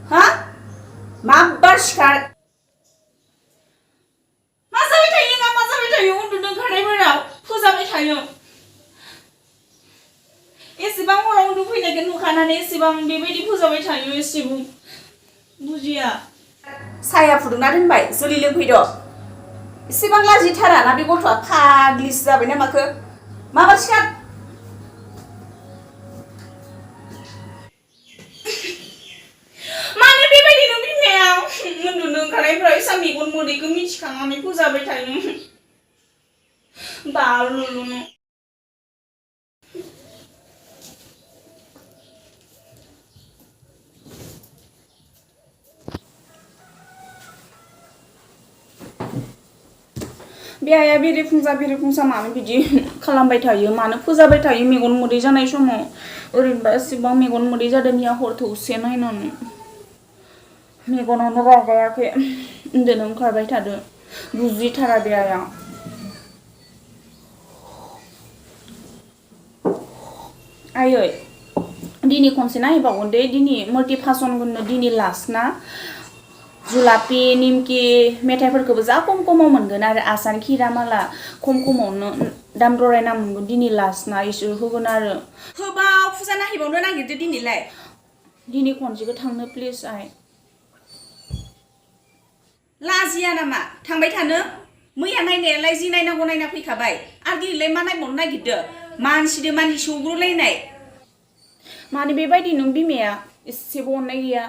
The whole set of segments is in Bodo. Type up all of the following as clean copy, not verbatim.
हा माब्बार सिखार मा जाबाय थायो ना मा जाबाय थायो उन्दुनो ओंखारनायफोराव फोजाबाय थायो एसेबां हराव उन्दुफैनायखौ नुखानानै एसेबां बेबायदि फोजाबाय थायो एसेबां बुजिया साया फुदुंना दोनबाय जुलि लोंफैद' एसेबां लाजिथारा ना बे गथ'आ फाग्लिसो जाबाय ना माखो माबा सिखार मानो बेबायदि नों बिमाया उन्दुनो ओंखारनायफ्राव एसां मेगन मोदैखौ मिथिखांनानै फोजाबाय थायो बालुलुनो बे आइया बेरेफुंजा मानो बिदि खालामबाय थायो मानो फोजाबाय थायो मेगन मोदै जानाय समाव ओरैनोबा एसेबां मेगन मोदै जादों निया हर थौसे नायनानै मेगनावनो रागायाखै उन्दुनो ओंखारबाय थादो बुजिथारा बे आइया आयै दिनै खनसे नायबावगोन दे दिनै मल्टि फासनगोननो दिनै लास्ट ना जुलापि निमकि मेथाइफोरखौबो जा खमाव मोनगोन आरो आसान खिरा माला खमावनो दाम दरायना मोनगोन दिनै लास्ट ना इसोर होगोन आरो होबाव फुजा नायहैबावनो नागिरदो दिनैलाय दिनै खनसेखौ थांनो प्लिज आइ लाजिया नामा थांबाय थानो मैया नायनायालाय जि नायनांगौ नायना फैखाबाय आरो दिनैलाय मा नायबावनो नागिरदो मानसिदो मानसि सौग्रुलायनाय मानो बेबायदि नों बिमाया एसेबो अननाय गैया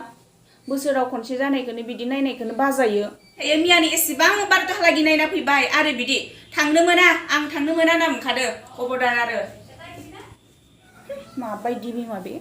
बोसोराव खनसे जानायखौनो बिदि नायनायखौनो बाजायो मियानि एसेबां बारथाहालागि नायना फैबाय आरो बिदि थांनो मोना आं थांनो मोना ना मोनखादो खबरदार आरो माबायदि बिमा बे